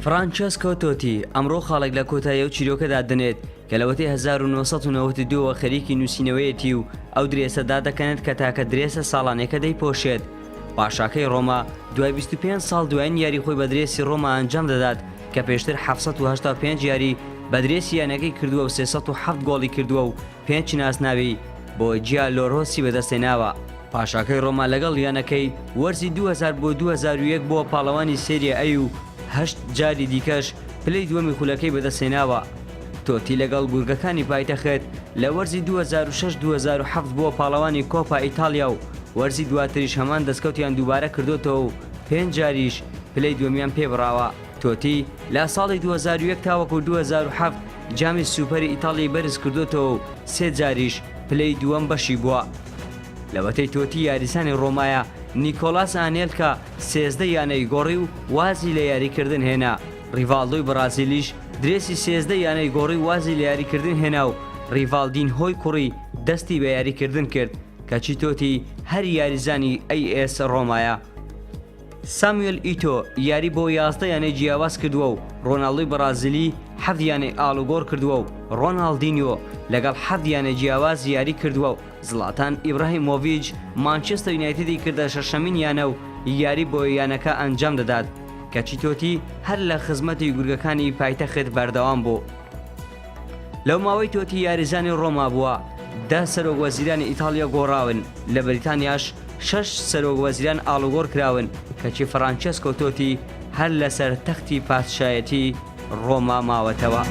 فرانچێسکۆ تۆتی ئەمڕۆ خاڵێک لە کۆتایی ئەو چیرۆکەدا دەنێت کە لەوەتەی 1992 وە خەریکی نووسینەوەیەتی و ئەو درێسە دادەکەنێت کە تاکە درێسە ساڵانێکە دەیپۆشێت. پاشاکەی ڕۆما دوای 25 ساڵ دوایین یاری خۆی بە درێسی ڕۆما ئەنجام دەدات کە پێشتر 785 یاری بە درێسی یانەکەی کردووە و 307 گۆڵی کردووە و پێنج نازناوی بۆ جیالۆرۆسی بەدەستهێناوە. پاشاکەی ڕۆما لەگەڵ یانەکەی وەرزی 2000 بۆ 2001 بووە پاڵەوانی سێریا ئەی و هەشت جاری دیکەش پلەی دووەمی خولەکەی بەدەستهێناوە. تۆتی لەگەڵ گورگەکانی پایتەخت لە وەرزی 2006 2007 بووە پاڵەوانی کۆپا ئیتاڵیا و وەرزی دواتریش هەمان دەستکەوتیان دووبارە کردۆتەوە و پێنج جاریش پلەی دووەمیان پێبڕاوە. تۆتی لە ساڵی 2001 تاوەکو 2007 جامی سوپەری ئیتاڵیای بەرز کردۆتەوە و سێ جاریش پلەی دووەم بەشی بووە. لەوەتەی تۆتی یاریزانی ڕۆمایە، نیکۆلاس ئانێلکا 13 یانەی گۆڕی و وازی لە یاریکردن هێنا، ڕیڤاڵدۆی بەڕازیلیش درێسی 13 یانەی گۆڕی و وازی لە یاریکردن هێنا و ڕیڤاڵدینهۆی کوڕی دەستی بە یاریکردن کرد، کەچی تۆتی هەر یاریزانی ئەی ئێس ڕۆمایە. ساموێل ئیتۆ یاری بۆ 11 یانەی جیاواز کردووە و ڕۆناڵدۆی بەڕازیلی حەفت یانەی ئاڵوگۆڕ کردووە و ڕۆناڵدینیۆ لەگەڵ حەفت یانەی جیاواز یاری کردووە و زڵاتان ئیبراهیمۆڤیچ مانچێستەر یونایتدی کردە شەشەمین یانە و یاری بۆ یانەکە ئەنجام دەدات، کەچی تۆتی هەر لە خزمەتی گورگەکانی پایتەخت بەردەوام بوو. لەو ماوەی تۆتی یاریزانی ڕۆما بووە، دە سەرۆک وەزیرانی ئیتاڵیا گۆڕاون، لە بەریتانیاش شەش سەرۆک وەزیران ئاڵوگۆڕ کراون، کەچی فڕانچێسکۆ تۆتی هەر لەسەر تەختی پادشایەتی ڕۆما ماوەتەوە.